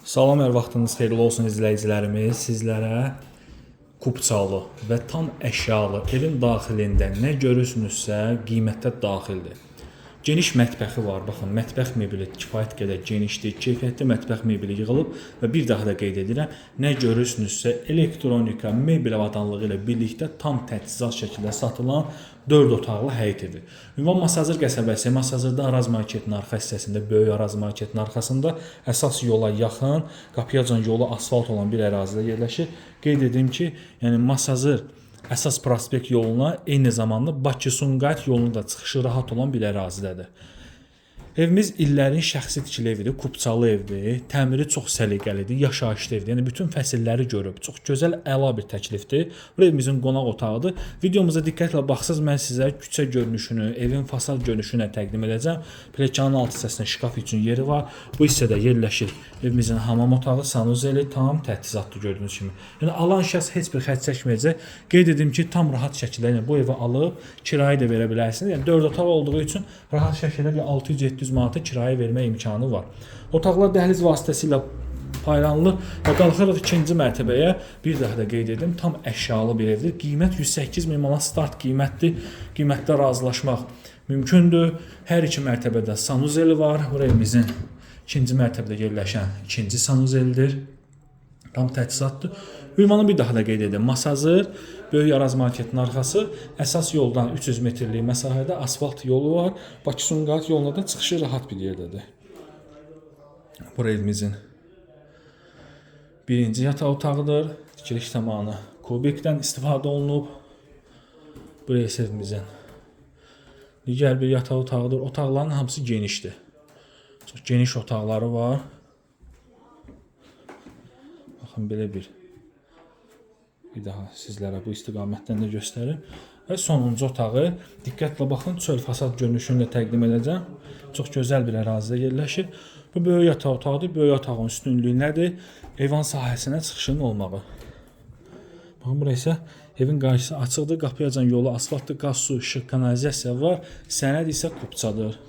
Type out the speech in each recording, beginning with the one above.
Salam, hər vaxtınız xeyirli olsun izləyicilərimiz. Sizlərə kupçalı və tam əşyalı evin daxilində nə görürsünüzsə, qiymətdə daxildir. Geniş mətbəxi var. Baxın, mətbəx mebeli kifayət qədər genişdir. Keyfiyyətli mətbəx mebeli yığılıb və bir daha da qeyd edirəm, nə görürsünüzsə, elektronika, mebel avadanlığı ilə birlikdə tam təchizat şəkildə satılan 4 otaqlı həyət evi. Ünvan Masazır qəsəbəsi, Masazırda Araz marketinin arxa hissəsində, böyük Araz marketinin arxasında əsas yola yaxın, qapıyacan yolu asfalt olan bir ərazidə yerləşir. Qeyd edim ki, yəni Masazır əsas prospekt yoluna, eyni zamanda Bakı-Sumqayıt yoluna da çıxışı rahat olan bir ərazidədir. Evimiz illərin şəxsi tikili evidir, kupçalı evdir. Təmiri çox səliqəlidir, yaşayışlı evdir. Yəni bütün fəsilləri görüb. Çox gözəl, əla bir təklifdir. Bu evimizin qonaq otağıdır. Videomuza diqqətlə baxsaz mən sizə küçə görünüşünü, evin fasad görünüşünü təqdim edəcəm. Pilləkənin alt hissəsində şkaf üçün yeri var. Bu hissədə yerləşir evimizin hamam otağı, sanuzeli tam təchizatlı gördüyünüz kimi. Yəni alan şəxs heç bir xərc çəkməyəcək. Qeyd edim ki, tam rahat şəkildə yəni bu evi alıb kirayə də verə bilərsiniz. Yəni 4 otaq olduğu üçün rahat şəkildə bir 600-700 manata kirayə vermə imkanı var. Otaqlar dəhliz vasitəsilə paylanılır və qalxırıq ikinci mərtəbəyə. Bir daha da qeyd edim, tam əşyalı bir evdir. Qiymət 108 min manat start qiymətdir. Qiymətdə razılaşmaq mümkündür. Hər iki mərtəbədə sanuzeli var. Bura evimizin ikinci mərtəbədə yerləşən ikinci sanuzelidir. Tam təchizatdır. Ünvanı bir daha da qeyd edim. Masazır, Böyük Araz marketinin arxası, əsas yoldan 300 metrlik məsafədə asfalt yolu var. Bakı-Sumqayıt yoluna da çıxışı rahat bir yerdədir. Bura evimizin birinci yataq otağıdır. Tikiliş zamanı kubikdən istifadə olunub. Bura isə evimizin digər bir yataq otağıdır. Otaqların hamısı genişdir. Çox geniş otaqları var. Baxın belə bir daha sizlərə bu istiqamətdən də göstərim. Və sonuncu otağı diqqətlə baxın, çöl fasad görünüşünü də təqdim edəcəm. Çox gözəl bir ərazidə yerləşir. Bu böyük yataq otağıdır. Böyük otağın üstünlüyü nədir? Eyvan sahəsinə çıxışının olmağı. Baxın, bura isə evin qarşısı açıqdır. Qapıyacan yolu asfaltdır, qaz, su, işıq, kanalizasiya var. Sənəd isə kupçadır.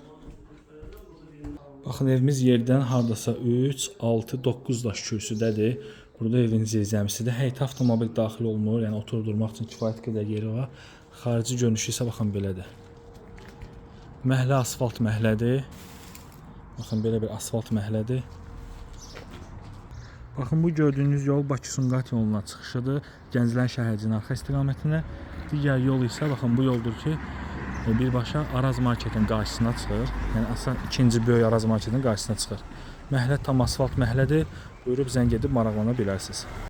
Baxın, evimiz yerdən hardasa 3, 6, 9 daş kürsüdədir. Burada evin zirzəmisidir. Həyətə avtomobil daxil olmur. Yəni oturdurmaq üçün kifayət qədər yeri var. Xarici görünüşü isə baxın belədir. Məhəllə asfalt məhəllədir. Baxın belə bir asfalt məhəllədir. Baxın bu gördüyünüz yol Bakı-Sumqayıt yoluna çıxışıdır. Gənclərin şəhərciyinin arxa istiqamətinə. Digər yol isə baxın bu yoldur ki, birbaşa Araz marketin qarşısına çıxır. Yəni asan ikinci böyük Araz marketin qarşısına çıxır. Məhəllə tam asfalt məhəllədir. Buyurub zəng edib maraqlana bilərsiniz.